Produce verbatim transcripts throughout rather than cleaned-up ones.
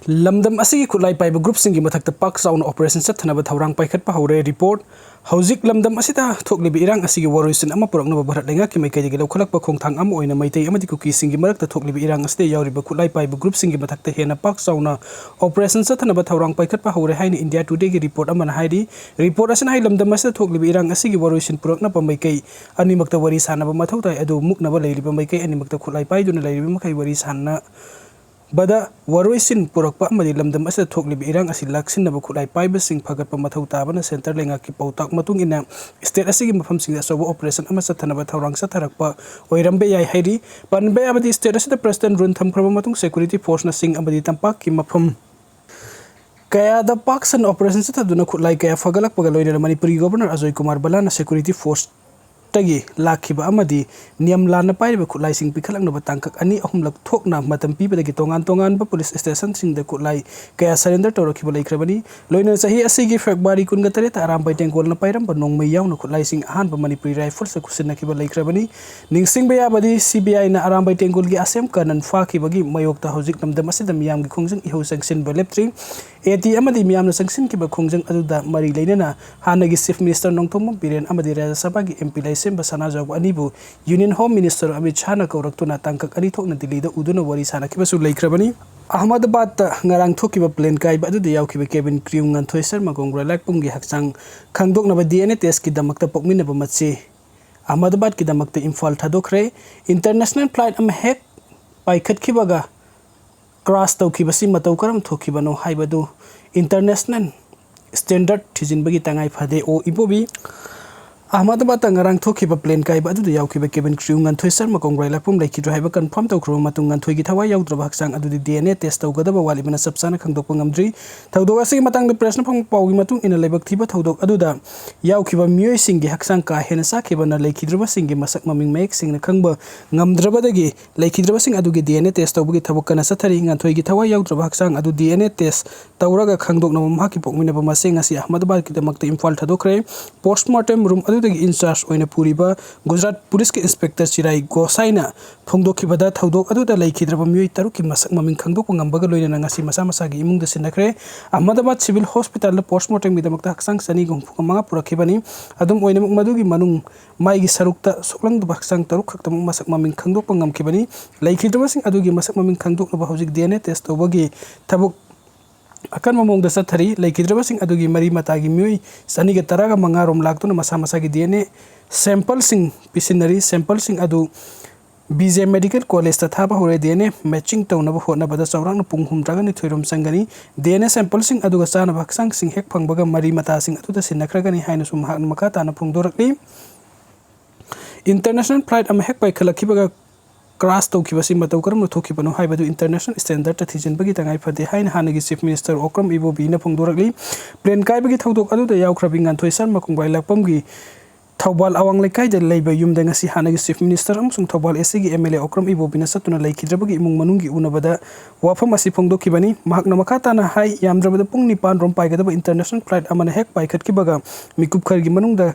ꯂꯝꯗꯝ ꯑꯁꯤꯒꯤ ꯈꯨꯠꯂꯥꯏ ꯄꯥꯏꯕ ꯒ꯭ꯔꯨꯞꯁꯤꯡꯒꯤ ꯃꯊꯛꯇ ꯄꯥꯛ ꯆꯥꯎꯅ ꯑꯣꯄꯔꯦꯁꯟ ꯆꯠꯊꯅꯕ ꯊꯧꯔꯥꯡ ꯄꯥꯏꯈꯠꯄ ꯍꯧꯔꯦ꯫ ꯔꯤꯄꯣꯔꯠ: ꯍꯧꯖꯤꯛ ꯂꯝꯗꯝ ꯑꯁꯤꯗ ꯊꯣꯛꯂꯤꯕ ꯏꯔꯥꯡ ꯑꯁꯤꯒꯤ ꯋꯥꯔꯣꯏꯁꯤꯟ ꯑꯃ ꯄꯨꯔꯛꯅꯕ ꯚꯥꯔꯠ ꯂꯩꯉꯥꯛꯀꯤ ꯃꯥꯏꯀꯩꯗꯒꯤ ꯂꯧꯈꯠꯂꯛꯄ ꯈꯣꯡꯊꯥꯡ ꯑꯃ ꯑꯣꯏꯅ ꯃꯩꯇꯩ ꯑꯃꯗꯤ ꯀꯨꯀꯤꯁꯤꯡꯒꯤ ꯃꯔꯛꯇ ꯊꯣꯛꯂꯤꯕ ꯏꯔꯥꯡ ꯑꯁꯤꯗ ꯌꯥꯎꯔꯤꯕ ꯈꯨꯠꯂꯥꯏ ꯄꯥꯏꯕ ꯒ꯭ꯔꯨꯞꯁꯤꯡꯒꯤ ꯃꯊꯛꯇ ꯍꯦꯟꯅ ꯄꯥꯛ ꯆꯥꯎꯅ ꯑꯣꯄꯔꯦꯁꯟ ꯆꯠꯊꯅꯕ ꯊꯧꯔꯥꯡ ꯄꯥꯏꯈꯠꯄ ꯍꯧꯔꯦ ꯍꯥꯏꯅ ꯏꯟꯗꯤꯌꯥ ꯇꯨꯗꯦꯒꯤ ꯔꯤꯄꯣꯔꯠ ꯑꯃꯅ ꯍꯥꯏꯔꯤ꯫ ꯔꯤꯄꯣꯔꯠ ꯑꯁꯤꯅ ꯍꯥꯏ, ꯂꯝꯗꯝ ꯑꯁꯤꯗ ꯊꯣꯛꯂꯤꯕ ꯏꯔꯥꯡ ꯑꯁꯤꯒꯤ ꯋꯥꯔꯣꯏꯁꯤꯟ ꯄꯨꯔꯛꯅꯕ ꯃꯥꯏꯀꯩ ꯑꯅꯤꯃꯛꯇ ꯋꯥꯔꯤ ꯁꯥꯟꯅꯕ ꯃꯊꯧ ꯇꯥꯏ, ꯑꯗꯨꯕꯨ ꯃꯨꯛꯅꯕ ꯂꯩꯔꯤꯕ ꯃꯥꯏꯀꯩ ꯑꯅꯤꯃꯛꯇ ꯈꯨꯠꯂꯥꯏ ꯄꯥꯏꯗꯨꯅ ꯂꯩꯔꯤꯕ ꯃꯈꯩ ꯋꯥꯔꯤ ꯁꯥꯟꯅ ꯕꯗ ꯋꯥꯔꯣꯏꯁꯤꯟ ꯄꯨꯔꯛꯄ ꯑꯃꯗꯤ ꯂꯝꯗꯝ ꯑꯁꯤꯗ ꯊꯣꯛꯂꯤꯕ ꯏꯔꯥꯡ ꯑꯁꯤ ꯂꯥꯛꯁꯤꯟꯅꯕ ꯈꯨꯠꯂꯥꯏ ꯄꯥꯏꯕꯁꯤꯡ ꯐꯒꯠꯄ ꯃꯊꯧ ꯇꯥꯕꯅ ꯁꯦꯟꯇꯔ ꯂꯩꯉꯥꯛꯀꯤ ꯄꯥꯎꯇꯥꯛ ꯃꯇꯨꯡ ꯏꯟꯅ ꯁ꯭ꯇꯦꯠ ꯑꯁꯤꯒꯤ ꯃꯐꯝꯁꯤꯡꯗ ꯑꯆꯧꯕ ꯑꯣꯄꯔꯦꯁꯟ ꯑꯃ ꯆꯠꯊꯅꯕ ꯊꯧꯔꯥꯡ ꯆꯠꯊꯔꯛꯄ ꯑꯣꯏꯔꯝꯕ ꯌꯥꯏ ꯍꯥꯏꯔꯤ꯫ ꯄꯟꯕ ꯌꯥꯕꯗꯤ, ꯁ꯭ꯇꯦꯠ ꯑꯁꯤꯗ ꯄ꯭ꯔꯦꯁꯤꯗꯦꯟ ꯔꯨꯜ ꯊꯝꯈ꯭ꯔꯕ ꯃꯇꯨꯡ ꯁꯦꯀ꯭ꯌꯨꯔꯤꯇꯤ ꯐꯣꯔꯁꯅ ꯆꯤꯡ ꯑꯃꯗꯤ ꯇꯝꯄꯥꯛꯀꯤ ꯃꯐꯝ ꯀꯌꯥꯗ ꯄꯥꯛ ꯁꯟꯅ ꯑꯣꯄꯔꯦꯁꯟ ꯆꯠꯊꯗꯨꯅ ꯈꯨꯠꯂꯥꯏ ꯀꯌꯥ ꯐꯒꯠꯂꯛꯄꯒ ꯂꯣꯏꯅꯅ ꯃꯅꯤꯄꯨꯔꯒꯤ governor Ajoy Kumar ꯕꯂꯥꯅ security force ꯇꯒꯤ ꯂꯥꯛꯈꯤꯕ ꯑꯃꯗꯤ ꯅꯤꯌꯝ ꯂꯥꯟꯅ ꯄꯥꯏꯔꯤꯕ ꯈꯨꯠꯂꯥꯏꯁꯤꯡ ꯄꯤꯈꯠꯂꯛꯅꯕ ꯇꯥꯡꯀꯛ ꯑꯅꯤ ꯑꯍꯨꯝꯂꯛ ꯊꯣꯛꯅ ꯃꯇꯝ ꯄꯤꯕꯗꯒꯤ ꯇꯣꯉꯥꯟ ꯇꯣꯉꯥꯟꯕ ꯄꯨꯂꯤꯁ ꯁ꯭ꯇꯦꯁꯟꯁꯤꯡꯗ ꯈꯨꯠꯂꯥꯏ ꯀꯌꯥ ꯁꯔꯦꯟꯗꯔ ꯇꯧꯔꯛꯈꯤꯕ ꯂꯩꯈ꯭ꯔꯕꯅꯤ꯫ ꯂꯣꯏꯅꯅ ꯆꯍꯤ ꯑꯁꯤꯒꯤ ꯐꯦꯕ꯭ꯔꯨꯋꯥꯔꯤ ꯀꯨꯟꯒ ꯇꯔꯦꯠꯇ ꯑꯔꯥꯝꯕꯥꯏ ꯇꯦꯡꯒꯣꯜꯅ ꯄꯥꯏꯔꯝꯕ ꯅꯣꯡꯃꯩ ꯌꯥꯎꯅ ꯈꯨꯠꯂꯥꯏꯁꯤꯡ ꯑꯍꯥꯟꯕ ꯃꯅꯤꯄꯨꯔꯤ ꯔꯥꯏꯐꯜꯁꯇ ꯈꯨꯠꯁꯤꯟꯅꯈꯤꯕ ꯂꯩꯈ꯭ꯔꯕꯅꯤ꯫ ꯅꯤꯡꯁꯤꯡꯕ ꯌꯥꯕꯗꯤ, ꯁꯤ ꯕꯤ ꯑꯥꯏꯅ ꯑꯔꯥꯝꯕꯥꯏ ꯇꯦꯡꯒꯣꯜꯒꯤ ꯑꯁꯦꯝ ꯀꯅꯟ ꯐꯥꯈꯤꯕꯒꯤ ꯃꯥꯌꯣꯛꯇ ꯍꯧꯖꯤꯛ ꯂꯝꯗꯝ ꯑꯁꯤꯗ ꯃꯤꯌꯥꯝꯒꯤ ꯈꯣꯡꯖꯪ ꯏꯍꯧ ꯆꯪꯁꯤꯟꯕ ꯂꯦꯞꯇ꯭ꯔꯤ꯫ ꯑꯦ ꯇꯤ ꯑꯃꯗꯤ ꯃꯤꯌꯥꯝꯅ ꯆꯪꯁꯤꯟꯈꯤꯕ ꯈꯣꯡꯖꯪ ꯑꯗꯨꯗ ꯃꯔꯤ ꯂꯩꯅꯅ ꯍꯥꯟꯅꯒꯤ ꯆꯤꯐ ꯃꯤꯅꯤꯁꯇꯔ ꯅꯣꯡꯊꯣꯝꯕꯝ ꯕꯤꯔꯦꯟ ꯑꯃꯗꯤ ꯔꯥꯖ꯭ꯌ ꯁꯚꯥꯒꯤ ꯑꯦꯝ ꯄꯤ ꯂꯩꯁꯦꯝꯕ ꯁꯅꯥꯖꯥꯎꯕ ꯑꯅꯤꯕꯨ ꯌꯨꯅꯤꯌꯟ ꯍꯣꯝ ꯃꯤꯅꯤꯁꯇꯔ ꯑꯃꯤꯠ ꯁꯥꯍꯅ ꯀꯧꯔꯛꯇꯨꯅ ꯇꯥꯡꯀꯛ ꯑꯅꯤ ꯊꯣꯛꯅ ꯗꯤꯜꯂꯤꯗ ꯎꯗꯨꯅ ꯋꯥꯔꯤ ꯁꯥꯅꯈꯤꯕꯁꯨ ꯂꯩꯈ꯭ꯔꯕꯅꯤ꯫ ꯑꯍꯃꯗꯕꯥꯗꯇ ꯉꯔꯥꯡ ꯊꯣꯛꯈꯤꯕ ꯄ꯭ꯂꯦꯟ ꯀꯥꯏꯕ ꯑꯗꯨꯗ ꯌꯥꯎꯈꯤꯕ ꯀꯦꯕꯤꯟ ꯀ꯭ꯔꯤꯎ ꯉꯥꯟꯊꯣꯏ ꯁꯔꯃ ꯒꯣꯡꯒ꯭ꯔꯥꯏꯂꯥꯛꯄꯝꯒꯤ ꯍꯛꯆꯥꯡ ꯈꯪꯗꯣꯛꯅꯕ ꯗꯤ ꯑꯦꯟ ꯑꯦ ꯇꯦꯁꯀꯤꯗꯃꯛꯇ ꯄꯣꯛꯃꯤꯟꯅꯕ ꯃꯆꯦ ꯑꯍꯃꯗꯕꯥꯗꯀꯤꯗꯃꯛꯇ ꯏꯝꯐꯥꯜ ꯊꯥꯗꯣꯛꯈ꯭ꯔꯦ꯫ ꯏꯟꯇꯔꯅꯦꯁꯅꯦꯜ ꯐ꯭ꯂꯥꯏꯠ ꯑꯃ ꯍꯦꯛ ꯄꯥꯏꯈꯠꯈꯤꯕꯒ ꯀ꯭ꯔꯥꯁ ꯇꯧꯈꯤꯕꯁꯤ ꯃꯇꯧ ꯀꯔꯝ ꯊꯣꯛꯈꯤꯕꯅꯣ ꯍꯥꯏꯕꯗꯨ ꯏꯟꯇꯔꯅꯦꯁꯅꯦꯜ ꯁ꯭ꯇꯦꯟꯗꯔꯗ ꯊꯤꯖꯤꯟꯕꯒꯤ ꯇꯉꯥꯏ ꯐꯗꯦ꯫ ꯑꯣ ꯏꯕꯣꯕꯤ, ꯑꯍꯃꯗꯕꯥꯗꯇ ꯉꯔꯥꯡ ꯊꯣꯛꯈꯤꯕ ꯄ꯭ꯂꯦꯟ ꯀꯥꯏꯕ ꯑꯗꯨꯗ ꯌꯥꯎꯈꯤꯕ ꯀꯦꯕꯤꯟ ꯀ꯭ꯔꯤꯎ ꯉꯥꯟꯊꯣꯏ ꯁꯔꯃ ꯀꯣꯡꯒ꯭ꯔꯥꯏ ꯂꯥꯛꯄꯝ ꯂꯩꯈꯤꯗ꯭ꯔꯦ ꯍꯥꯏꯕ ꯀꯟꯐꯥꯔꯝ ꯇꯧꯈ꯭ꯔꯕ ꯃꯇꯨꯡ, ꯉꯥꯟꯊꯣꯏꯒꯤ ꯊꯋꯥꯏ ꯌꯥꯎꯗ꯭ꯔꯕ ꯍꯛꯆꯥꯡ ꯑꯗꯨꯗꯤ ꯗꯤ ꯑꯦꯟ ꯑꯦ ꯇꯦꯁ ꯇꯧꯒꯗꯕ ꯋꯥꯠꯂꯤꯕꯅ ꯆꯞ ꯆꯥꯅ ꯈꯪꯗꯣꯛꯄ ꯉꯝꯗ꯭ꯔꯤ꯫ ꯊꯧꯗꯣꯛ ꯑꯁꯤꯒꯤ ꯃꯇꯥꯡꯗ ꯄ꯭ꯔꯦꯁꯅ ꯐꯪꯕ ꯄꯥꯎꯒꯤ ꯃꯇꯨꯡ ꯏꯟꯅ, ꯂꯥꯏꯕꯛ ꯊꯤꯕ ꯊꯧꯗꯣꯛ ꯑꯗꯨꯗ ꯌꯥꯎꯈꯤꯕ ꯃꯤꯑꯣꯏꯁꯤꯡꯒꯤ ꯍꯛꯆꯥꯡ ꯀꯥ ꯍꯦꯟꯅ ꯆꯥꯛꯈꯤꯕꯅ ꯂꯩꯈꯤꯗ꯭ꯔꯕꯁꯤꯡꯒꯤ ꯃꯁꯛ ꯃꯃꯤꯡ ꯃꯌꯦꯛ ꯁꯦꯡꯅ ꯈꯪꯕ ꯉꯝꯗ꯭ꯔꯕꯗꯒꯤ ꯂꯩꯈꯤꯗ꯭ꯔꯕꯁꯤꯡ ꯑꯗꯨꯒꯤ ꯗꯤ ꯑꯦꯟ ꯑꯦ ꯇꯦꯁ ꯇꯧꯕꯒꯤ ꯊꯕꯛ ꯀꯟꯅ ꯆꯠꯊꯔꯤ꯫ ꯉꯥꯟꯊꯣꯏꯒꯤ ꯊꯋꯥꯏ ꯌꯥꯎꯗ꯭ꯔꯕ ꯍꯛꯆꯥꯡ ꯑꯗꯨ ꯗꯤ ꯑꯦꯟ ꯑꯦ ꯇꯦꯁ ꯇꯧꯔꯒ ꯈꯪꯗꯣꯛꯅꯕ ꯃꯍꯥꯛꯀꯤ ꯄꯣꯛꯃꯤꯟꯅꯕ ꯃꯆꯦ ꯉꯁꯤ ꯑꯍꯃꯗꯕꯥꯗꯀꯤꯗꯃꯛꯇ ꯏꯝꯐꯥꯜ ꯊꯥꯗꯣꯛꯈ꯭ꯔꯦ꯫ ꯄꯣꯁꯃꯣꯔꯇꯦꯝ ꯔꯨꯝ ꯑꯗꯨ ꯑꯗꯨꯒꯤ in charge ꯑꯣꯏꯅ ꯄꯨꯔꯤꯕ ꯒꯨꯖꯔꯥꯠ ꯄꯨꯂꯤꯁꯀꯤ ꯏꯟꯁꯄꯦꯛꯇꯔ ꯆꯤꯔꯥꯏ ꯒꯣꯁꯥꯏꯅ ꯐꯣꯡꯗꯣꯛꯈꯤꯕꯗ, ꯊꯧꯗꯣꯛ ꯑꯗꯨꯗ ꯂꯩꯈꯤꯗ꯭ꯔꯕ ꯃꯤꯑꯣꯏ ꯇꯔꯨꯛꯀꯤ ꯃꯁꯛ ꯃꯃꯤꯡ ꯈꯪꯗꯣꯛꯄ ꯉꯝꯕꯒ ꯂꯣꯏꯅꯅ ꯉꯁꯤ ꯃꯁꯥ ꯃꯁꯥꯒꯤ ꯏꯃꯨꯡꯗ ꯁꯤꯟꯅꯈ꯭ꯔꯦ꯫ ꯑꯍꯃꯗꯥꯕꯥꯗ ꯁꯤꯚꯤꯜ ꯍꯣꯁꯄꯤꯇꯥꯜꯗ ꯄꯣꯁꯃꯣꯔꯇꯦꯝꯒꯤꯗꯃꯛꯇ ꯍꯛꯆꯥꯡ ꯆꯅꯤꯒ ꯍꯨꯝꯐꯨ ꯃꯉꯥ ꯄꯨꯔꯛꯈꯤꯕꯅꯤ꯫ ꯑꯗꯨꯝ ꯑꯣꯏꯅꯃꯛ, ꯃꯗꯨꯒꯤ ꯃꯅꯨꯡ ꯃꯥꯏꯒꯤ ꯁꯔꯨꯛꯇ ꯁꯣꯛꯂꯝꯗꯕ ꯍꯛꯆꯥꯡ ꯇꯔꯨꯛ ꯈꯛꯇꯃꯛ ꯃꯁꯛ ꯃꯃꯤꯡ ꯈꯪꯗꯣꯛꯄ ꯉꯝꯈꯤꯕꯅꯤ꯫ ꯂꯩꯈꯤꯗ꯭ꯔꯕꯁꯤꯡ ꯑꯗꯨꯒꯤ ꯃꯁꯛ ꯃꯃꯤꯡ ꯈꯪꯗꯣꯛꯅꯕ ꯍꯧꯖꯤꯛ ꯗꯤ ꯑꯦꯟ ꯑꯦ ꯇꯦꯁ ꯇꯧꯕꯒꯤ ꯊꯕꯛ ꯑꯀꯟꯕ ꯃꯑꯣꯡꯗ ꯆꯠꯊꯔꯤ꯫ ꯂꯩꯈꯤꯗ꯭ꯔꯕꯁꯤꯡ ꯑꯗꯨꯒꯤ ꯃꯔꯤ ꯃꯇꯥꯒꯤ ꯃꯤꯑꯣꯏ ꯆꯅꯤꯒ ꯇꯔꯥꯒ ꯃꯉꯥ ꯔꯣꯝ ꯂꯥꯛꯇꯨꯅ ꯃꯁꯥ ꯃꯁꯥꯒꯤ ꯗꯤ ꯑꯦꯟ ꯑꯦ ꯁꯦꯝꯄꯜꯁꯤꯡ ꯄꯤꯁꯤꯟꯅꯔꯤ꯫ ꯁꯦꯝꯄꯜꯁꯤꯡ ꯑꯗꯨ ꯕꯤ ꯖꯦ ꯃꯦꯗꯤꯀꯦꯜ ꯀꯣꯂꯦꯖꯇ ꯊꯥꯕ ꯍꯧꯔꯦ꯫ ꯗꯤ ꯑꯦꯟ ꯑꯦ ꯃꯦꯆꯤꯡ ꯇꯧꯅꯕ ꯍꯣꯠꯅꯕꯗ ꯆꯥꯎꯔꯥꯛꯅ ꯄꯨꯡ ꯍꯨꯝꯗ꯭ꯔꯥꯒ ꯅꯤꯊꯣꯏ ꯔꯣꯝ ꯆꯪꯒꯅꯤ꯫ ꯗꯤ ꯑꯦꯟ ꯑꯦ ꯁꯦꯝꯄꯜꯁꯤꯡ ꯑꯗꯨꯒ ꯆꯥꯅꯕ ꯍꯛꯆꯥꯡꯁꯤꯡ ꯍꯦꯛ ꯐꯪꯕꯒ ꯃꯔꯤ ꯃꯇꯥꯁꯤꯡ ꯑꯗꯨꯗ ꯁꯤꯟꯅꯈ꯭ꯔꯒꯅꯤ ꯍꯥꯏꯅꯁꯨ ꯃꯍꯥꯛꯅ ꯃꯈꯥ ꯇꯥꯅ ꯐꯣꯡꯗꯣꯔꯛꯂꯤ꯫ ꯏꯟꯇꯔꯅꯦꯁꯅꯦꯜ ꯐ꯭ꯂꯥꯏꯠ ꯑꯃ ꯍꯦꯛ ꯄꯥꯏꯈꯠꯂꯛꯈꯤꯕꯒ ꯀ꯭ꯔꯥꯁ ꯇꯧꯈꯤꯕꯁꯤ ꯃꯇꯧ ꯀꯔꯝꯅ ꯊꯣꯛꯈꯤꯕꯅꯣ ꯍꯥꯏꯕꯗꯨ ꯏꯟꯇꯔꯅꯦꯁꯅꯦꯜ ꯁ꯭ꯇꯦꯟꯗꯔꯗꯇ ꯊꯤꯖꯤꯟꯕꯒꯤ ꯇꯉꯥꯏ ꯐꯗꯦ ꯍꯥꯏꯅ ꯍꯥꯟꯅꯒꯤ ꯆꯤꯐ ꯃꯤꯅꯤꯁꯇꯔ ꯑꯣꯀ꯭ꯔꯝ ꯏꯕꯣꯕꯤꯅ ꯐꯣꯡꯗꯣꯔꯛꯂꯤ꯫ ꯄ꯭ꯂꯦꯟ ꯀꯥꯏꯕꯒꯤ ꯊꯧꯗꯣꯛ ꯑꯗꯨꯗ ꯌꯥꯎꯈ꯭ꯔꯕꯤ ꯉꯥꯟꯊꯣꯏ ꯁꯔꯃ ꯀꯣꯡꯕꯥꯏ ꯂꯥꯛꯄꯝꯒꯤ ꯊꯧꯕꯥꯜ ꯑꯋꯥꯡ ꯂꯩꯀꯥꯏꯗ ꯂꯩꯕ ꯌꯨꯝꯗ ꯉꯁꯤ ꯍꯥꯟꯅꯒꯤ ꯆꯤꯐ ꯃꯤꯅꯤꯁꯇꯔ ꯑꯃꯁꯨꯡ ꯊꯧꯕꯥꯜ ꯑꯦꯁ ꯁꯤꯒꯤ ꯑꯦꯝ ꯑꯦꯜ ꯑꯦ ꯑꯣꯀ꯭ꯔꯝ ꯏꯕꯣꯕꯤꯅ ꯆꯠꯇꯨꯅ ꯂꯩꯈꯤꯗ꯭ꯔꯕꯒꯤ ꯏꯃꯨꯡ ꯃꯅꯨꯡꯒꯤ ꯎꯅꯕꯗ ꯋꯥꯐꯝ ꯑꯁꯤ ꯐꯣꯡꯗꯣꯛꯈꯤꯕꯅꯤ꯫ ꯃꯍꯥꯛꯅ ꯃꯈꯥ ꯇꯥꯅ ꯍꯥꯏ, ꯌꯥꯝꯗ꯭ꯔꯕꯗ ꯄꯨꯡ ꯅꯤꯄꯥꯟ ꯔꯣꯝ ꯄꯥꯏꯒꯗꯕ ꯏꯟꯇꯔꯅꯦꯁꯅꯦꯜ ꯐ꯭ꯂꯥꯏꯠ ꯑꯃꯅ ꯍꯦꯛ ꯄꯥꯏꯈꯠꯈꯤꯕꯒ ꯃꯤꯀꯨꯞ ꯈꯔꯒꯤ ꯃꯅꯨꯡꯗ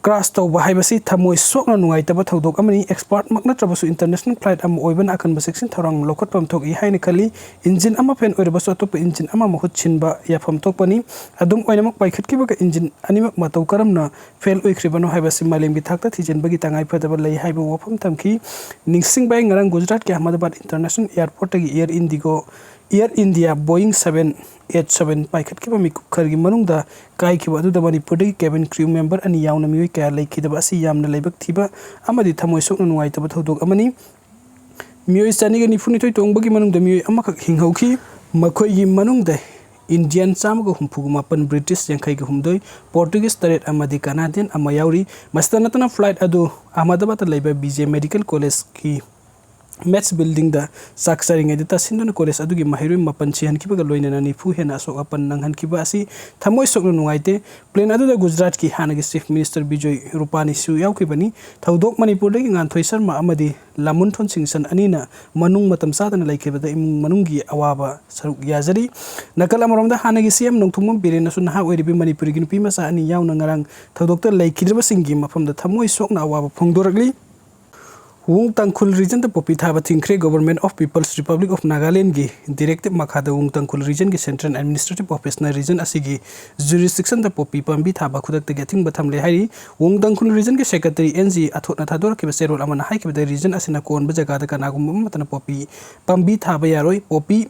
ꯀ꯭ꯔꯥꯁ ꯇꯧꯕ ꯍꯥꯏꯕꯁꯤ ꯊꯃꯣꯏ ꯁꯣꯛꯅ ꯅꯨꯡꯉꯥꯏꯇꯕ ꯊꯧꯗꯣꯛ ꯑꯃꯅꯤ꯫ ꯑꯦꯛꯁꯄꯥꯔꯠꯃꯛ ꯅꯠꯇ꯭ꯔꯕꯁꯨ ꯏꯟꯇꯔꯅꯦꯁꯅꯦꯜ ꯐ꯭ꯂꯥꯏꯠ ꯑꯃ ꯑꯣꯏꯕꯅ ꯑꯀꯟꯕ ꯆꯦꯛꯁꯤꯟ ꯊꯧꯔꯥꯡ ꯂꯧꯈꯠꯐꯝ ꯊꯣꯛꯏ ꯍꯥꯏꯅ ꯈꯜꯂꯤ꯫ ꯏꯟꯖꯤꯟ ꯑꯃ ꯐꯦꯜ ꯑꯣꯏꯔꯕꯁꯨ ꯑꯇꯣꯞꯄ ꯏꯟꯖꯤꯟ ꯑꯃ ꯃꯍꯨꯠ ꯁꯤꯟꯕ ꯌꯥꯐꯝ ꯊꯣꯛꯄꯅꯤ꯫ ꯑꯗꯨꯝ ꯑꯣꯏꯅꯃꯛ, ꯄꯥꯏꯈꯠꯈꯤꯕꯒ ꯏꯟꯖꯤꯟ ꯑꯅꯤꯃꯛ ꯃꯇꯧ ꯀꯔꯝꯅ ꯐꯦꯜ ꯑꯣꯏꯈ꯭ꯔꯤꯕꯅꯣ ꯍꯥꯏꯕꯁꯤ ꯃꯥꯂꯦꯝꯒꯤ ꯊꯥꯛꯇ ꯊꯤꯖꯤꯟꯕꯒꯤ ꯇꯉꯥꯏ ꯐꯗꯕ ꯂꯩ ꯍꯥꯏꯕ ꯋꯥꯐꯝ ꯊꯝꯈꯤ꯫ ꯅꯤꯡꯁꯤꯡꯕ ꯌꯥꯏ, ꯉꯔꯥꯡ ꯒꯨꯖꯔꯥꯠꯀꯤ ꯑꯍꯃꯗꯥꯕꯥꯗ ꯏꯟꯇꯔꯅꯦꯁꯅꯦꯜ ꯑꯦꯌꯔꯄꯣꯔꯠꯇꯒꯤ Air Indigo, Air India Boeing seven eight seven ꯄꯥꯏꯈꯠꯈꯤꯕ ꯃꯤꯀꯨꯞ ꯈꯔꯒꯤ ꯃꯅꯨꯡꯗ ꯀꯥꯏꯈꯤꯕ ꯑꯗꯨꯗ ꯃꯅꯤꯄꯨꯔꯗꯒꯤ ꯀꯦꯕꯤꯟ ꯀ꯭ꯔꯤꯎ ꯃꯦꯝꯕꯔ ꯑꯅꯤ ꯌꯥꯎꯅ ꯃꯤꯑꯣꯏ ꯀꯌꯥ ꯂꯩꯈꯤꯗꯕ ꯑꯁꯤ ꯌꯥꯝꯅ ꯂꯥꯏꯕꯛ ꯊꯤꯕ ꯑꯃꯗꯤ ꯊꯃꯣꯏ ꯁꯣꯛꯅ ꯅꯨꯡꯉꯥꯏꯇꯕ ꯊꯧꯗꯣꯛ ꯑꯃꯅꯤ꯫ ꯃꯤꯑꯣꯏ ꯆꯅꯤꯒ ꯅꯤꯐꯨꯅꯤꯊꯣꯏ ꯇꯣꯡꯕꯒꯤ ꯃꯅꯨꯡꯗ ꯃꯤꯑꯣꯏ ꯑꯃꯈꯛ ꯍꯤꯡꯍꯧꯈꯤ꯫ ꯃꯈꯣꯏꯒꯤ ꯃꯅꯨꯡꯗ ꯏꯟꯗꯤꯌꯟ ꯆꯥꯝꯃꯒ ꯍꯨꯝꯐꯨꯒ ꯃꯥꯄꯟ, ꯕ꯭ꯔꯤꯇꯤꯁ ꯌꯥꯡꯈꯩꯒ ꯍꯨꯝꯗꯣꯏ, ꯄꯣꯔꯇꯨꯒꯤꯁ ꯇꯔꯦꯠ ꯑꯃꯗꯤ ꯀꯅꯥꯗꯤꯌꯟ ꯑꯃ ꯌꯥꯎꯔꯤ꯫ ꯃꯁꯤꯗ ꯅꯠꯇꯅ, ꯐ꯭ꯂꯥꯏꯠ ꯑꯗꯨ ꯑꯍꯃꯗꯥꯕꯥꯗꯇ ꯂꯩꯕ ꯕꯤ ꯖꯦ ꯃꯦꯗꯤꯀꯦꯜ ꯀꯣꯂꯦꯖꯀꯤ ꯃꯦꯠꯁ ꯕꯤꯜꯗꯤꯡꯗ ꯆꯥꯛ ꯆꯥꯔꯤꯉꯩꯗ ꯇꯥꯁꯤꯟꯗꯨꯅ ꯀꯣꯂꯦꯖ ꯑꯗꯨꯒꯤ ꯃꯍꯩꯔꯣꯏ ꯃꯥꯄꯟ ꯁꯤꯍꯟꯈꯤꯕꯒ ꯂꯣꯏꯅꯅ ꯅꯤꯐꯨ ꯍꯦꯟꯅ ꯑꯁꯣꯛ ꯑꯄꯟ ꯅꯪꯍꯟꯈꯤꯕ ꯑꯁꯤ ꯊꯃꯣꯏ ꯁꯣꯛꯅ ꯅꯨꯡꯉꯥꯏꯇꯦ꯫ ꯄ꯭ꯂꯦꯟ ꯑꯗꯨꯗ ꯒꯨꯖꯔꯥꯠꯀꯤ ꯍꯥꯟꯅꯒꯤ ꯆꯤꯐ ꯃꯤꯅꯤꯁꯇꯔ ꯕꯤꯖꯣꯏ ꯔꯨꯄꯥꯅꯤꯁꯨ ꯌꯥꯎꯈꯤꯕꯅꯤ꯫ ꯊꯧꯗꯣꯛ ꯃꯅꯤꯄꯨꯔꯗꯒꯤ ꯉꯥꯟꯊꯣꯏ ꯁꯔꯃ ꯑꯃꯗꯤ ꯂꯥꯃꯨꯟꯊꯣꯟ ꯁꯤꯡꯁꯟ ꯑꯅꯤꯅ ꯃꯅꯨꯡ ꯃꯇꯝ ꯆꯥꯗꯅ ꯂꯩꯈꯤꯕꯗ ꯏꯃꯨꯡ ꯃꯅꯨꯡꯒꯤ ꯑꯋꯥꯕ ꯁꯔꯨꯛ ꯌꯥꯖꯔꯤ꯫ ꯅꯥꯀꯜ ꯑꯃꯔꯣꯝꯗ ꯍꯥꯟꯅꯒꯤ ꯁꯤ ꯑꯦꯝ ꯅꯣꯡꯊꯣꯝꯕꯝ ꯕꯤꯔꯦꯟꯅꯁꯨ ꯅꯍꯥ ꯑꯣꯏꯔꯤꯕꯤ ꯃꯅꯤꯄꯨꯔꯒꯤ ꯅꯨꯄꯤ ꯃꯆꯥ ꯑꯅꯤ ꯌꯥꯎꯅ ꯉꯔꯥꯡ ꯊꯧꯗꯣꯛꯇ ꯂꯩꯈꯤꯗ꯭ꯔꯕꯁꯤꯡꯒꯤ ꯃꯐꯝꯗ ꯊꯃꯣꯏ ꯁꯣꯛꯅ ꯑꯋꯥꯕ ꯐꯣꯡꯗꯣꯔꯛꯂꯤ꯫ ꯋꯨꯡ ꯇꯥꯡꯈꯨꯜ ꯔꯤꯖꯟꯗ ꯄꯣꯄꯤ ꯊꯥꯕ ꯊꯤꯡꯈ꯭ꯔꯦ꯫ Government of People's Republic of Nagalandꯒꯤ ꯗꯤꯔꯦꯛꯇꯤꯞ ꯃꯈꯥꯗ ꯋꯨꯡ ꯇꯥꯡꯈꯨꯜ ꯔꯤꯖꯟꯒꯤ ꯁꯦꯟꯇ꯭ꯔꯦꯜ ꯑꯦꯗꯃꯤꯅꯤꯁꯇ꯭ꯔꯦꯇꯤꯞ ꯑꯣꯐꯤꯁꯅ ꯔꯤꯖꯟ ꯑꯁꯤꯒꯤ ꯖꯨꯔꯤꯁꯗꯤꯛꯁꯟꯗ ꯄꯣꯄꯤ ꯄꯥꯝꯕꯤ ꯊꯥꯕ ꯈꯨꯗꯛꯇꯒꯤ ꯑꯊꯤꯡꯕ ꯊꯝꯂꯦ ꯍꯥꯏꯔꯤ꯫ ꯋꯨꯡ ꯇꯥꯡꯈꯨꯜ ꯔꯤꯖꯟꯒꯤ ꯁꯦꯀ꯭ꯔꯦꯇꯔꯤ ꯑꯦꯟ ꯖꯤ ꯑꯊꯣꯠꯅ ꯊꯥꯗꯣꯔꯛꯈꯤꯕ ꯆꯦꯔꯣꯜ ꯑꯃꯅ ꯍꯥꯏꯈꯤꯕꯗ ꯔꯤꯖꯟ ꯑꯁꯤꯅ ꯀꯣꯟꯕ ꯖꯒꯥꯗ ꯀꯅꯥꯒꯨꯝꯕ ꯑꯃꯠꯇꯅ ꯄꯣꯄꯤ ꯄꯥꯝꯕꯤ ꯊꯥꯕ ꯌꯥꯔꯣꯏ꯫ ꯄꯣꯄꯤ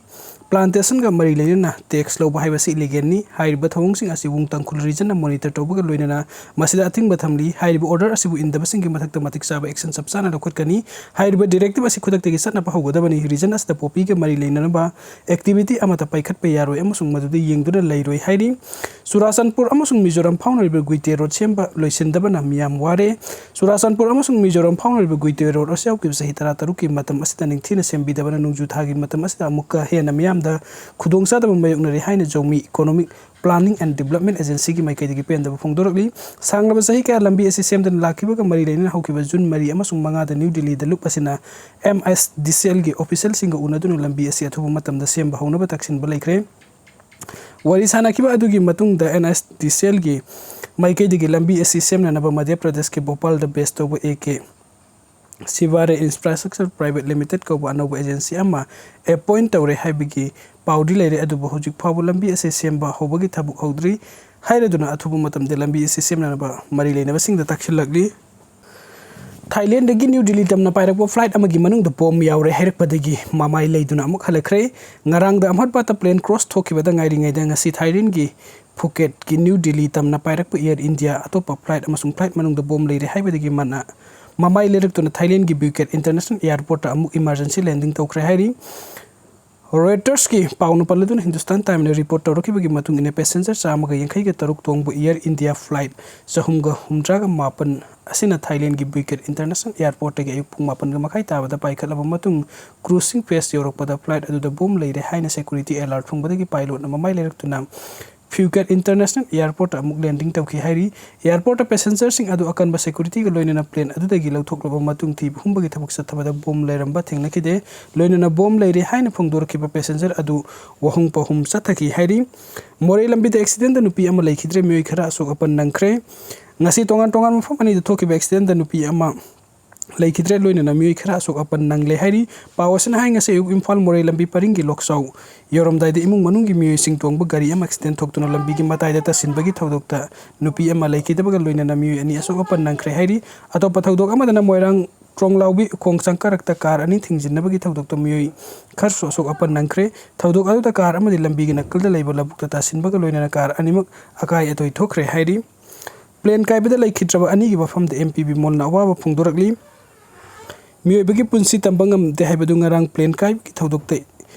ꯄ꯭ꯂꯥꯟꯇꯦꯁꯟꯒ ꯃꯔꯤ ꯂꯩꯅꯅ ꯇꯦꯛꯁ ꯂꯧꯕ ꯍꯥꯏꯕꯁꯤ ꯏꯂꯤꯒꯦꯜꯅꯤ꯫ ꯍꯥꯏꯔꯤꯕ ꯊꯧꯑꯣꯡꯁꯤꯡ ꯑꯁꯤ ꯋꯨꯡ ꯇꯥꯡꯈꯨꯜ ꯔꯤꯖꯟꯅ ꯃꯣꯅꯤꯇꯔ ꯇꯧꯕꯒ ꯂꯣꯏꯅꯅ ꯃꯁꯤꯗ ꯑꯊꯤꯡꯕ ꯊꯝꯂꯤ꯫ ꯍꯥꯏꯔꯤꯕ ꯑꯣꯔꯗꯔ ꯑꯁꯤꯕꯨ ꯏꯟꯗꯕꯁꯤꯡꯒꯤ ꯃꯊꯛꯇ ꯃꯇꯤꯛ ꯆꯥꯕ ꯑꯦꯛꯁꯟ ꯆꯞ ꯆꯥꯅ ꯂꯧꯈꯠꯀꯅꯤ꯫ ꯍꯥꯏꯔꯤꯕ ꯗꯤꯔꯦꯛꯇꯤꯞ ꯑꯁꯤ ꯈꯨꯗꯛꯇꯒꯤ ꯆꯠꯅꯕ ꯍꯧꯒꯗꯕꯅꯤ꯫ ꯔꯤꯖꯟ ꯑꯁꯤꯗ ꯄꯣꯄꯤꯒ ꯃꯔꯤ ꯂꯩꯅꯅꯕ ꯑꯦꯛꯇꯤꯚꯤꯇꯤ ꯑꯃꯠꯇ ꯄꯥꯏꯈꯠꯄ ꯌꯥꯔꯣꯏ ꯑꯃꯁꯨꯡ ꯃꯗꯨꯗ ꯌꯦꯡꯗꯨꯅ ꯂꯩꯔꯣꯏ ꯍꯥꯏꯔꯤ꯫ ꯆꯨꯔꯥꯆꯥꯟꯄꯨꯔ ꯑꯃꯁꯨꯡ ꯃꯤꯖꯣꯔꯥꯝ ꯐꯥꯎꯅꯔꯤꯕ ꯒꯨꯏꯇꯦ ꯔꯣꯗ ꯁꯦꯝꯕ ꯂꯣꯏꯁꯤꯟꯗꯕꯅ ꯃꯤꯌꯥꯝ ꯋꯥꯔꯦ꯫ ꯆꯨꯔꯥꯆꯥꯟꯄꯨꯔ ꯑꯃꯁꯨꯡ ꯃꯤꯖꯣꯔꯥꯝ ꯐꯥꯎꯅꯔꯤꯕ ꯒꯨꯏꯇꯦ ꯔꯣꯗ ꯑꯁꯤ ꯍꯧꯈꯤꯕ ꯆꯍꯤ ꯇꯔꯥ ꯇꯔꯨꯛꯀꯤ ꯃꯇꯝ ꯑꯁꯤꯗ ꯅꯤꯡꯊꯤꯅ ꯁꯦꯝꯕꯤꯗꯕꯅ ꯅꯣꯡꯖꯨ ꯊꯥꯒꯤ ꯃꯇꯝ ꯑꯁꯤꯗ ꯑꯃꯨꯛꯀ ꯍꯦꯟꯅ ꯃꯤꯌꯥꯝꯗ ꯈꯨꯗꯣꯡꯆꯥꯗꯕ ꯃꯥꯌꯣꯛꯅꯔꯤ ꯍꯥꯏꯅ ꯖꯧꯃꯤ Economic Planning and Development Agencyꯒꯤ ꯃꯥꯏꯀꯩꯗꯒꯤ ꯄꯦꯟꯗꯕ ꯐꯣꯡꯗꯣꯔꯛꯂꯤ꯫ ꯁꯥꯡꯂꯕ ꯆꯍꯤ ꯀꯌꯥ ꯂꯝꯕꯤ ꯑꯁꯤ ꯁꯦꯝꯗꯅ ꯂꯥꯛꯈꯤꯕꯒ ꯃꯔꯤ ꯂꯩꯅꯅ ꯍꯧꯈꯤꯕ ꯖꯨꯟ ꯃꯔꯤ ꯑꯃꯁꯨꯡ ꯃꯉꯥꯗ ꯅ꯭ꯌꯨ ꯗꯤꯜꯂꯤꯗ ꯂꯨꯞ ꯑꯁꯤꯅ ꯑꯦꯝ ꯑꯦꯁ ꯗꯤ ꯁꯤ ꯑꯦꯜꯒꯤ ꯑꯣꯐꯤꯁꯤꯌꯦꯜꯁꯤꯡꯒ ꯎꯅꯗꯨꯅ ꯂꯝꯕꯤ ꯑꯁꯤ ꯑꯊꯨꯕ ꯃꯇꯝꯗ ꯁꯦꯝꯕ ꯍꯧꯅꯕ ꯇꯛꯁꯤꯟꯕ ꯂꯩꯈ꯭ꯔꯦ꯫ ꯋꯥꯔꯤ ꯁꯥꯅꯈꯤꯕ ꯑꯗꯨꯒꯤ ꯃꯇꯨꯡꯗ ꯑꯦꯟ ꯑꯦꯁ ꯗꯤ ꯁꯤ ꯑꯦꯜꯒꯤ ꯃꯥꯏꯀꯩꯗꯒꯤ ꯂꯝꯕꯤ ꯑꯁꯤ ꯁꯦꯝꯅꯅꯕ ꯃꯙ꯭ꯌ ꯄ꯭ꯔꯗꯦꯁꯀꯤ ꯚꯣꯄꯥꯜꯗ ꯕꯦꯁ ꯇꯧꯕ A K Shivare infrastructure private limited ꯀꯧꯕ ꯑꯅꯧꯕ ꯑꯦꯖꯦꯟꯁꯤ ꯑꯃ ꯑꯦꯄꯣꯏꯟꯠ ꯇꯧꯔꯦ ꯍꯥꯏꯕꯒꯤ ꯄꯥꯎꯗꯤ ꯂꯩꯔꯦ, ꯑꯗꯨꯕꯨ ꯍꯧꯖꯤꯛ ꯐꯥꯎꯕ ꯂꯝꯕꯤ ꯑꯁꯤ ꯁꯦꯝꯕ ꯍꯧꯕꯒꯤ ꯊꯕꯛ ꯍꯧꯗ꯭ꯔꯤ ꯍꯥꯏꯔꯗꯨꯅ ꯑꯊꯨꯕ ꯃꯇꯝꯗ ꯂꯝꯕꯤ ꯑꯁꯤ ꯁꯦꯝꯅꯅꯕ ꯃꯔꯤ ꯂꯩꯅꯕꯁꯤꯡꯗ ꯇꯛꯁꯤꯜꯂꯛꯂꯤ꯫ ꯊꯥꯏꯂꯦꯟꯗꯒꯤ ꯅ꯭ꯌꯨ ꯗꯤꯜꯂꯤ ꯇꯝꯅ ꯄꯥꯏꯔꯛꯄ ꯐ꯭ꯂꯥꯏꯠ ꯑꯃꯒꯤ ꯃꯅꯨꯡꯗ ꯕꯣꯝ ꯌꯥꯎꯔꯦ ꯍꯥꯏꯔꯛꯄꯗꯒꯤ ꯃꯃꯥꯏ ꯂꯩꯗꯨꯅ ꯑꯃꯨꯛ ꯍꯜꯂꯛꯈ꯭ꯔꯦ꯫ ꯉꯔꯥꯡꯗ ꯑꯃꯍꯠꯄꯥꯠꯇ ꯄ꯭ꯂꯦꯟ ꯀ꯭ꯔꯣꯁ ꯊꯣꯛꯈꯤꯕꯗ ꯉꯥꯏꯔꯤꯉꯩꯗ ꯉꯁꯤ ꯊꯥꯏꯂꯦꯟꯒꯤ ꯐꯨꯀꯦꯠꯀꯤ ꯅ꯭ꯌꯨ ꯗꯤꯜꯂꯤ ꯇꯝꯅ ꯄꯥꯏꯔꯛꯄ ꯑꯦꯌꯔ ꯏꯟꯗꯤꯌꯥ ꯑꯇꯣꯞꯄ ꯐ꯭ꯂꯥꯏꯠ ꯑꯃꯁꯨꯡ ꯐ꯭ꯂꯥꯏꯠ ꯃꯅꯨꯡꯗ ꯕꯣꯝ ꯂꯩꯔꯦ ꯍꯥꯏꯕꯗꯒꯤ ꯃꯅꯥ ꯃꯃꯥꯏ ꯂꯩꯔꯛꯇꯨꯅ ꯊꯥꯏꯂꯦꯟꯒꯤ ꯕ꯭ꯌꯨꯀꯦꯠ ꯏꯟꯇꯔꯅꯦꯁꯅꯦꯜ ꯑꯦꯌꯔꯄꯣꯔꯠꯇ ꯑꯃꯨꯛ ꯏꯃꯥꯔꯖꯦꯟꯁꯤ ꯂꯦꯟꯗꯤꯡ ꯇꯧꯈ꯭ꯔꯦ ꯍꯥꯏꯔꯤ꯫ ꯔꯣꯏꯇꯔꯁꯀꯤ ꯄꯥꯎꯅ ꯄꯜꯂꯗꯨꯅ ꯍꯤꯟꯗꯨꯁꯇꯥꯟ ꯇꯥꯏꯝꯅ ꯔꯤꯄꯣꯔꯠ ꯇꯧꯔꯛꯈꯤꯕꯒꯤ ꯃꯇꯨꯡ ꯏꯟꯅ, ꯄꯦꯁꯦꯟꯖꯔ ꯆꯥꯝꯃꯒ ꯌꯥꯡꯈꯩꯒ ꯇꯔꯨꯛ ꯇꯣꯡꯕ ꯏꯌꯔ ꯏꯟꯗꯤꯌꯥ ꯐ꯭ꯂꯥꯏꯠ ꯆꯍꯨꯝꯒ ꯍꯨꯝꯗ꯭ꯔꯥꯒ ꯃꯥꯄꯟ ꯑꯁꯤꯅ ꯊꯥꯏꯂꯦꯟꯒꯤ ꯕꯨꯏꯀꯦꯠ ꯏꯟꯇꯔꯅꯦꯁꯅꯦꯜ ꯑꯦꯌꯥꯔꯄꯣꯔꯠꯇꯒꯤ ꯑꯌꯨꯛ ꯄꯨꯡ ꯃꯥꯄꯟꯒ ꯃꯈꯥꯏ ꯇꯥꯕꯗ ꯄꯥꯏꯈꯠꯂꯕ ꯃꯇꯨꯡ, ꯀ꯭ꯔꯨꯖꯤꯡ ꯐꯦꯁ ꯌꯧꯔꯛꯄꯗ ꯐ꯭ꯂꯥꯏꯠ ꯑꯗꯨꯗ ꯕꯣꯝ ꯂꯩꯔꯦ ꯍꯥꯏꯅ ꯁꯦꯀ꯭ꯌꯨꯔꯤꯇꯤ ꯑꯦꯂꯥꯔꯠ ꯐꯪꯕꯗꯒꯤ ꯄꯥꯏꯂꯣꯠꯅ ꯃꯃꯥꯏ ꯂꯩꯔꯛꯇꯨꯅ ꯐ꯭ꯌꯨꯀꯦꯠ ꯏꯟꯇꯔꯅꯦꯁꯅꯦꯜ ꯑꯦꯌꯥꯔꯄꯣꯔꯠꯇ ꯑꯃꯨꯛ ꯂꯦꯟꯗꯤꯡ ꯇꯧꯈꯤ ꯍꯥꯏꯔꯤ꯫ ꯑꯦꯌꯥꯔꯄꯣꯔꯠꯇ ꯄꯦꯁꯦꯟꯖꯔꯁꯤꯡ ꯑꯗꯨ ꯑꯀꯟꯕ ꯁꯦꯀ꯭ꯌꯨꯔꯤꯇꯤꯒ ꯂꯣꯏꯅꯅ ꯄ꯭ꯂꯦꯟ ꯑꯗꯨꯗꯒꯤ ꯂꯧꯊꯣꯛꯂꯕ ꯃꯇꯨꯡ ꯊꯤꯕ ꯍꯨꯝꯕꯒꯤ ꯊꯕꯛ ꯆꯠꯊꯕꯗ ꯕꯣꯝ ꯂꯩꯔꯝꯕ ꯊꯦꯡꯅꯈꯤꯗꯦ꯫ ꯂꯣꯏꯅꯅ ꯕꯣꯝ ꯂꯩꯔꯦ ꯍꯥꯏꯅ ꯐꯣꯡꯗꯣꯔꯛꯈꯤꯕ ꯄꯦꯁꯦꯟꯖꯔ ꯑꯗꯨ ꯋꯥꯍꯣꯡ ꯄꯥꯎꯍꯨꯝ ꯆꯠꯊꯈꯤ ꯍꯥꯏꯔꯤ꯫ ꯃꯣꯔꯦ ꯂꯝꯕꯤꯗ ꯑꯦꯛꯁꯤꯗꯦꯟꯗ ꯅꯨꯄꯤ ꯑꯃ ꯂꯩꯈꯤꯗ꯭ꯔꯦ, ꯃꯤꯑꯣꯏ ꯈꯔ ꯑꯁꯣꯛ ꯑꯄꯟ ꯅꯪꯈ꯭ꯔꯦ꯫ ꯉꯁꯤ ꯇꯣꯉꯥꯟ ꯇꯣꯉꯥꯟꯕ ꯃꯐꯝ ꯑꯅꯤꯗ ꯊꯣꯛꯈꯤꯕ ꯑꯦꯛꯁꯤꯗꯦꯟꯗ ꯅꯨꯄꯤ ꯑꯃ ꯂꯩꯈꯤꯗ꯭ꯔꯦ, ꯂꯣꯏꯅꯅ ꯃꯤꯑꯣꯏ ꯈꯔ ꯑꯁꯣꯛ ꯑꯄꯟ ꯅꯪꯂꯦ ꯍꯥꯏꯔꯤ꯫ ꯄꯥꯎ ꯑꯁꯤꯅ ꯍꯥꯏ, ꯉꯁꯤ ꯑꯌꯨꯛ ꯏꯝꯐꯥꯜ ꯃꯣꯔꯦ ꯂꯝꯕꯤ ꯄꯔꯤꯡꯒꯤ ꯂꯣꯛꯆꯥꯎ ꯌꯧꯔꯝꯗꯥꯏꯗ ꯏꯃꯨꯡ ꯃꯅꯨꯡꯒꯤ ꯃꯤꯑꯣꯏꯁꯤꯡ ꯇꯣꯡꯕ ꯒꯥꯔꯤ ꯑꯃ ꯑꯦꯛꯁꯤꯗꯦꯟ ꯊꯣꯛꯇꯨꯅ ꯂꯝꯕꯤꯒꯤ ꯃꯇꯥꯏꯗ ꯇꯥꯁꯤꯟꯕꯒꯤ ꯊꯧꯗꯣꯛꯇ ꯅꯨꯄꯤ ꯑꯃ ꯂꯩꯈꯤꯗꯕꯒ ꯂꯣꯏꯅꯅ ꯃꯤꯑꯣꯏ ꯑꯅꯤ ꯑꯁꯣꯛ ꯑꯄꯟ ꯅꯪꯈ꯭ꯔꯦ ꯍꯥꯏꯔꯤ꯫ ꯑꯇꯣꯞꯄ ꯊꯧꯗꯣꯛ ꯑꯃꯗꯅ ꯃꯣꯏꯔꯥꯡ ꯇ꯭ꯔꯣꯡꯂꯥꯎꯕꯤ ꯈꯣꯡ ꯆꯪꯀꯔꯛꯇ ꯀꯥꯔ ꯑꯅꯤ ꯊꯤꯡꯖꯤꯟꯅꯕꯒꯤ ꯊꯧꯗꯣꯛꯇ ꯃꯤꯑꯣꯏ ꯈꯔꯁꯨ ꯑꯁꯣꯛ ꯑꯄꯟ ꯅꯪꯈ꯭ꯔꯦ꯫ ꯊꯧꯗꯣꯛ ꯑꯗꯨꯗ ꯀꯥꯔ ꯑꯃꯗꯤ ꯂꯝꯕꯤꯒꯤ ꯅꯥꯀꯜꯗ ꯂꯩꯕ ꯂꯧꯕꯨꯛꯇ ꯇꯥꯁꯤꯟꯕꯒ ꯂꯣꯏꯅꯅ ꯀꯥꯔ ꯑꯅꯤꯃꯛ ꯑꯀꯥꯏ ꯑꯇꯣꯏ ꯊꯣꯛꯈ꯭ꯔꯦ ꯍꯥꯏꯔꯤ꯫ ꯄ꯭ꯂꯦꯟ ꯀꯥꯏꯕꯗ ꯂꯩꯈꯤꯗ꯭ꯔꯕ ꯑꯅꯤꯒꯤ ꯃꯐꯝꯗ ꯑꯦꯝ ꯄꯤ ꯕꯤꯃꯣꯜꯅ ꯑꯋꯥꯕ ꯐꯣꯡꯗꯣꯔꯛꯂꯤ꯫ ꯃꯤꯑꯣꯏꯕꯒꯤ ꯄꯨꯟꯁꯤ ꯇꯝꯕ ꯉꯝꯗꯦ ꯍꯥꯏꯕꯗꯨ ꯉꯔꯥꯡ ꯄ꯭ꯂꯦꯟ ꯀꯥꯏꯕꯒꯤ ꯊꯧꯗꯣꯛꯇ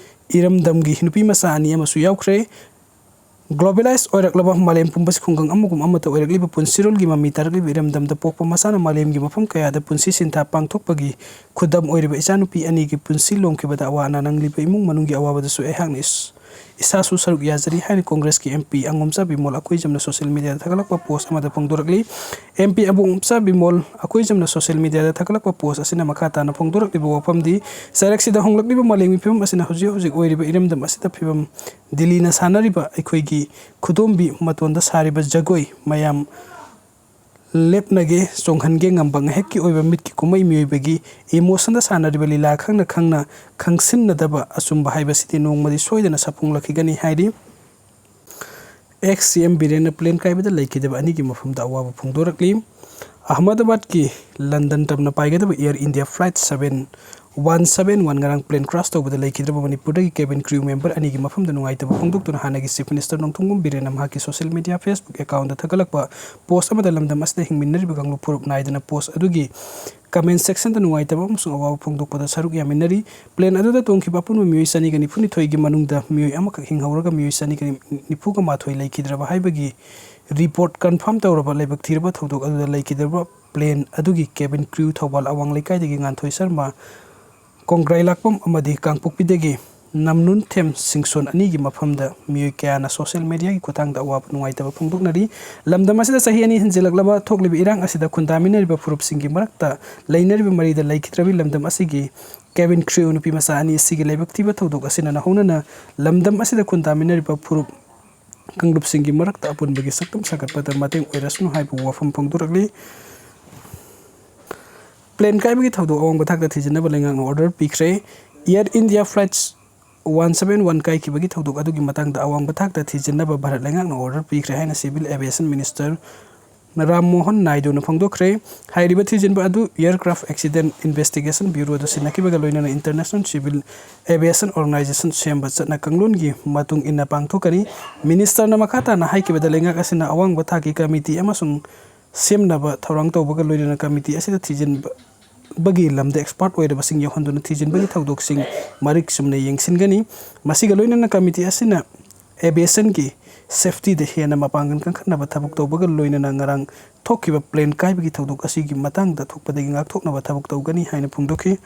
ꯏꯔꯝꯗꯝꯒꯤ ꯅꯨꯄꯤ ꯃꯆꯥ ꯑꯅꯤ ꯑꯃꯁꯨ ꯌꯥꯎꯈ꯭ꯔꯦ꯫ ꯒ꯭ꯂꯣꯕꯦꯂꯥꯏꯁ ꯑꯣꯏꯔꯛꯂꯕ ꯃꯥꯂꯦꯝ ꯄꯨꯝꯕꯁꯤ ꯈꯨꯡꯒꯪ ꯑꯃꯒꯨꯝ ꯑꯃꯠꯇ ꯑꯣꯏꯔꯛꯂꯤꯕ ꯄꯨꯟꯁꯤꯔꯣꯜꯒꯤ ꯃꯃꯤ ꯇꯥꯔꯛꯂꯤꯕ ꯏꯔꯝꯗꯝꯗ ꯄꯣꯛꯄ ꯃꯆꯥꯅ ꯃꯥꯂꯦꯝꯒꯤ ꯃꯐꯝ ꯀꯌꯥꯗ ꯄꯨꯟꯁꯤ ꯁꯤꯟꯊꯥ ꯄꯥꯡꯊꯣꯛꯄꯒꯤ ꯈꯨꯗꯝ ꯑꯣꯏꯔꯤꯕ ꯏꯆꯥꯅꯨꯄꯤ ꯑꯅꯤꯒꯤ ꯄꯨꯟꯁꯤ ꯂꯣꯝꯈꯤꯕꯗ ꯑꯋꯥ ꯑꯅꯥ ꯅꯪꯂꯤꯕ ꯏꯃꯨꯡ ꯃꯅꯨꯡꯒꯤ ꯑꯋꯥꯕꯗꯁꯨ ꯑꯩꯍꯥꯛꯅ ꯏꯁ-, ꯏꯁꯥꯁꯨ ꯁꯔꯨꯛ ꯌꯥꯖꯔꯤ ꯍꯥꯏꯅ ꯀꯣꯡꯒ꯭ꯔꯦꯁꯀꯤ ꯑꯦꯝ ꯄꯤ ꯑꯉꯣꯝꯆꯥ ꯕꯤꯃꯣꯜ ꯑꯀꯣꯏꯖꯝꯅ ꯁꯣꯁꯤꯌꯦꯜ ꯃꯤꯗꯤꯌꯥꯗ ꯊꯥꯒꯠꯂꯛꯄ ꯄꯣꯁ ꯑꯃꯗ ꯐꯣꯡꯗꯣꯔꯛꯂꯤ꯫ ꯑꯦꯝ ꯄꯤ ꯑꯉꯣꯝꯆꯥ ꯕꯤꯃꯣꯜ ꯑꯀꯣꯏꯖꯝꯅ ꯁꯣꯁꯤꯌꯦꯜ ꯃꯤꯗꯤꯌꯥꯗ ꯊꯥꯒꯠꯂꯛꯄ ꯄꯣꯁ ꯑꯁꯤꯅ ꯃꯈꯥ ꯇꯥꯅ ꯐꯣꯡꯗꯣꯔꯛꯂꯤꯕ ꯋꯥꯐꯝꯗꯤ, ꯆꯩꯔꯛꯁꯤꯗ ꯍꯣꯡꯂꯛꯂꯤꯕ ꯃꯥꯂꯦꯝꯒꯤ ꯐꯤꯕꯝ ꯑꯁꯤꯅ ꯍꯧꯖꯤꯛ ꯍꯧꯖꯤꯛ ꯑꯣꯏꯔꯤꯕ ꯏꯔꯝꯗꯝ ꯑꯁꯤꯗ ꯐꯤꯕꯝ ꯗꯤꯜꯂꯤꯅ ꯁꯥꯟꯅꯔꯤꯕ ꯑꯩꯈꯣꯏꯒꯤ ꯈꯨꯗꯣꯝꯕꯤ ꯃꯇꯣꯟꯗ ꯁꯥꯔꯤꯕ ꯖꯒꯣꯏ ꯃꯌꯥꯝ ꯂꯦꯞꯅꯒꯦ, ꯆꯣꯡꯍꯟꯒꯦ ꯉꯝꯕ ꯉꯥꯏꯍꯥꯛꯀꯤ ꯑꯣꯏꯕ ꯃꯤꯠꯀꯤ ꯀꯨꯝꯍꯩ ꯃꯤꯑꯣꯏꯕꯒꯤ ꯏꯃꯣꯁꯟꯗ ꯁꯥꯟꯅꯔꯤꯕ ꯂꯤꯂꯥ ꯈꯪꯅ ꯈꯪꯅ ꯈꯪꯁꯤꯟꯅꯗꯕ ꯑꯆꯨꯝꯕ ꯍꯥꯏꯕꯁꯤꯗꯤ ꯅꯣꯡꯃꯗꯤ ꯁꯣꯏꯗꯅ ꯁꯥꯐꯣꯡꯂꯛꯈꯤꯒꯅꯤ ꯍꯥꯏꯔꯤ꯫ ꯑꯦꯛꯁ ꯁꯤ ꯑꯦꯝ ꯕꯤꯔꯦꯟꯅ ꯄ꯭ꯂꯦꯟ ꯀꯥꯏꯕꯗ ꯂꯩꯈꯤꯗꯕ ꯑꯅꯤꯒꯤ ꯃꯐꯝꯗ ꯑꯋꯥꯕ ꯐꯣꯡꯗꯣꯔꯛꯂꯤ꯫ ꯑꯍꯃꯗꯕꯥꯗꯀꯤ ꯂꯟꯗꯟ ꯇꯝꯅ ꯄꯥꯏꯒꯗꯕ air India flight seven one seven one ꯉꯔꯥꯡ plane crash ꯇꯧꯕꯗ ꯂꯩꯈꯤꯗ꯭ꯔꯕ ꯃꯅꯤꯄꯨꯔꯗꯒꯤ cabin crew member ꯑꯅꯤꯒꯤ ꯃꯐꯝꯗ ꯅꯨꯡꯉꯥꯏꯇꯕ ꯐꯣꯡꯗꯣꯛꯇꯨꯅ ꯍꯥꯟꯅꯒꯤ Chief Minister ꯅꯣꯡꯊꯣꯝꯕꯝ ꯕꯤꯔꯦꯟꯅ ꯃꯍꯥꯛꯀꯤ social media Facebook account ꯊꯥꯒꯠꯂꯛꯄ post ꯑꯃꯗ ꯂꯝꯗꯝ ꯑꯁꯤꯗ ꯍꯤꯡꯃꯤꯟꯅꯔꯤꯕ ꯀꯥꯡꯂꯨꯞ ꯐꯨꯔꯨꯞ ꯅꯥꯏꯗꯅ post ꯑꯗꯨꯒꯤ comment section ꯗ ꯅꯨꯡꯉꯥꯏꯇꯕ ꯑꯃꯁꯨꯡ ꯑꯋꯥꯕ ꯐꯣꯡꯗꯣꯛꯄꯗ ꯁꯔꯨꯛ ꯌꯥꯃꯤꯟꯅꯔꯤ꯫ Plane ꯑꯗꯨꯗ ꯇꯣꯡꯈꯤꯕ ꯑꯄꯨꯟꯕ ꯃꯤꯑꯣꯏ ꯆꯅꯤꯒ ꯅꯤꯐꯨꯅꯤꯊꯣꯏꯒꯤ ꯃꯅꯨꯡꯗ ꯃꯤꯑꯣꯏ ꯑꯃꯈꯛ ꯍꯤꯡꯍꯧꯔꯒ ꯃꯤꯑꯣꯏ ꯆꯅꯤꯒ ꯅꯤꯐꯨꯒ ꯃꯥꯊꯣꯏ ꯂꯩꯈꯤꯗ꯭ꯔꯕ ꯍꯥꯏꯕꯒꯤ report confirm ꯇꯧꯔꯕ ꯂꯥꯏꯕꯛ ꯊꯤꯔꯕ ꯊꯧꯗꯣꯛ ꯑꯗꯨꯗ ꯂꯩꯈꯤꯗ꯭ꯔꯕ plane ꯑꯗꯨꯒꯤ cabin crew ꯊꯧꯕꯥꯜ ꯑꯋꯥꯡ ꯂꯩꯀꯥꯏꯗꯒꯤ ꯉꯥꯟꯊꯣꯏ ꯁꯔꯃ, ꯀꯣꯡꯒ꯭ꯔꯥꯏ ꯂꯥꯛꯄꯝ ꯑꯃꯗꯤ ꯀꯥꯡꯄꯣꯛꯄꯤꯗꯒꯤ ꯅꯝꯅꯨꯟꯊꯦꯝ ꯁꯤꯡꯁꯣꯟ ꯑꯅꯤꯒꯤ ꯃꯐꯝꯗ ꯃꯤꯑꯣꯏ ꯀꯌꯥꯅ social media ꯒꯤ ꯈꯨꯠꯊꯥꯡꯗ ꯑꯋꯥꯕ ꯅꯨꯡꯉꯥꯏꯇꯕ ꯐꯣꯡꯗꯣꯛꯅꯔꯤ꯫ ꯂꯝꯗꯝ ꯑꯁꯤꯗ ꯆꯍꯤ ꯑꯅꯤ ꯍꯦꯟꯖꯤꯜꯂꯛꯂꯕ ꯊꯣꯛꯂꯤꯕ ꯏꯔꯥꯡ ꯑꯁꯤꯗ ꯈꯨꯟꯗꯥꯃꯤꯟꯅꯔꯤꯕ ꯐꯨꯔꯨꯞꯁꯤꯡꯒꯤ ꯃꯔꯛꯇ ꯂꯩꯅꯔꯤꯕ ꯃꯔꯤꯗ ꯂꯩꯈꯤꯗ꯭ꯔꯕꯤ ꯂꯝꯗꯝ ꯑꯁꯤꯒꯤ cabin crew ꯅꯨꯄꯤ ꯃꯆꯥ ꯑꯅꯤ ꯑꯁꯤꯒꯤ ꯂꯥꯏꯕꯛ ꯊꯤꯕ ꯊꯧꯗꯣꯛ ꯑꯁꯤꯅ ꯅꯧꯍꯧꯅꯅ ꯂꯝꯗꯝ ꯑꯁꯤꯗ ꯈꯨꯟꯗꯥꯃꯤꯟꯅꯔꯤꯕ ꯐꯨꯔꯨꯞ ꯀꯥꯡꯂꯨꯞꯁꯤꯡꯒꯤ ꯃꯔꯛꯇ ꯑꯄꯨꯟꯕꯒꯤ ꯁꯛꯇꯝ ꯁꯥꯒꯠꯄꯗ ꯃꯇꯦꯡ ꯑꯣꯏꯔꯁꯅꯨ ꯍꯥꯏꯕ ꯋꯥꯐꯝ ꯐꯣꯡꯗꯣꯔꯛꯂꯤ꯫ Plane ꯀꯥꯏꯕꯒꯤ ꯊꯧꯗꯣꯛ ꯑꯋꯥꯡꯕ ꯊꯥꯛꯇ ꯊꯤꯖꯤꯟꯅꯕ ꯂꯩꯉꯥꯛꯅ order ꯄꯤꯈ꯭ꯔꯦ꯫ Air India flights one seven one ꯀꯥꯏꯈꯤꯕꯒꯤ ꯊꯧꯗꯣꯛ ꯑꯗꯨꯒꯤ ꯃꯇꯥꯡꯗ ꯑꯋꯥꯡꯕ ꯊꯥꯛꯇ ꯊꯤꯖꯤꯟꯅꯕ ꯚꯥꯔꯠ ꯂꯩꯉꯥꯛꯅ order ꯄꯤꯈ꯭ꯔꯦ ꯍꯥꯏꯅ Civil Aviation Minister Ram Mohan ꯅꯥꯏꯗꯨꯅ ꯐꯣꯡꯗꯣꯛꯈ꯭ꯔꯦ꯫ ꯍꯥꯏꯔꯤꯕ ꯊꯤꯖꯤꯟꯕ ꯑꯗꯨ Aircraft Accident Investigation Bureau ꯗ ꯁꯤꯟꯅꯈꯤꯕꯒ ꯂꯣꯏꯅꯅ International Civil Aviation Organization ꯁꯦꯝꯕ ꯆꯠꯅ ꯀꯥꯡꯂꯣꯟꯒꯤ ꯃꯇꯨꯡ ꯏꯟꯅ ꯄꯥꯡꯊꯣꯛꯀꯅꯤ꯫ Minister ꯅ ꯃꯈꯥ ꯇꯥꯅ ꯍꯥꯏꯈꯤꯕꯗ, ꯂꯩꯉꯥꯛ ꯑꯁꯤꯅ ꯑꯋꯥꯡꯕ ꯊꯥꯛꯀꯤ committee ꯑꯃꯁꯨꯡ ꯁꯦꯝꯅꯕ ꯊꯧꯔꯥꯡ ꯇꯧꯕꯒ ꯂꯣꯏꯅꯅ committee ꯑꯁꯤꯗ ꯊꯤꯖꯤꯟꯕꯒꯤ ꯂꯝꯗ expert ꯑꯣꯏꯔꯕꯁꯤꯡ ꯌꯥꯎꯍꯟꯗꯨꯅ ꯊꯤꯖꯤꯟꯕꯒꯤ ꯊꯧꯗꯣꯛꯁꯤꯡ ꯃꯔꯤꯛ ꯆꯨꯝꯅ ꯌꯦꯡꯁꯤꯟꯒꯅꯤ꯫ ꯃꯁꯤꯒ ꯂꯣꯏꯅꯅ committee ꯑꯁꯤꯅ aviation ꯒꯤ safety ꯗ ꯍꯦꯟꯅ ꯃꯄꯥꯡꯒꯜ ꯀꯟꯈꯠꯅꯕ ꯊꯕꯛ ꯇꯧꯕꯒ ꯂꯣꯏꯅꯅ ꯉꯔꯥꯡ ꯊꯣꯛꯈꯤꯕ plane ꯀꯥꯏꯕꯒꯤ ꯊꯧꯗꯣꯛ ꯑꯁꯤꯒꯤ ꯃꯇꯥꯡꯗ ꯊꯣꯛꯄꯗꯒꯤ ꯉꯥꯛꯊꯣꯛꯅꯕ ꯊꯕꯛ ꯇꯧꯒꯅꯤ ꯍꯥꯏꯅ ꯐꯣꯡꯗꯣꯛꯈꯤ꯫